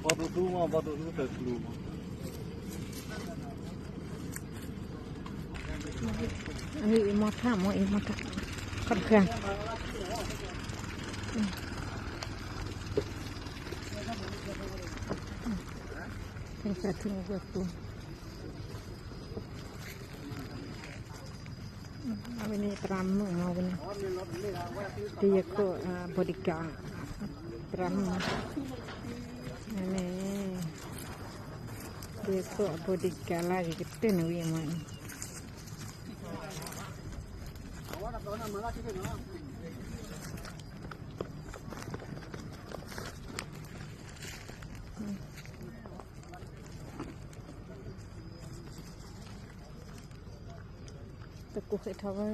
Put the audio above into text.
ဘီတူၢ်သူမး ဘီတူၢ်သူတကျူမး အံၤ အံၤမီထၣ်မး အံၤမီထၣ် ခီၣ်တဃၢ် ခီၣ်တဃၢ်ထံၣ်မး ကွၢ်ပူၤ အဝဲန့ၣ် သရၣ်မုၣ်မး အဝဲန့ၣ် ဒုးယၤခိၣ် bodyguard သရၣ်မုၣ်မး အန့ၣ် ဒုးယၤခိၣ် bodyguard လၢယကတၢၢ်န့ၣ်ဝံၤမးန့ၣ် တကိးဃဲထီၣ်ဝဲ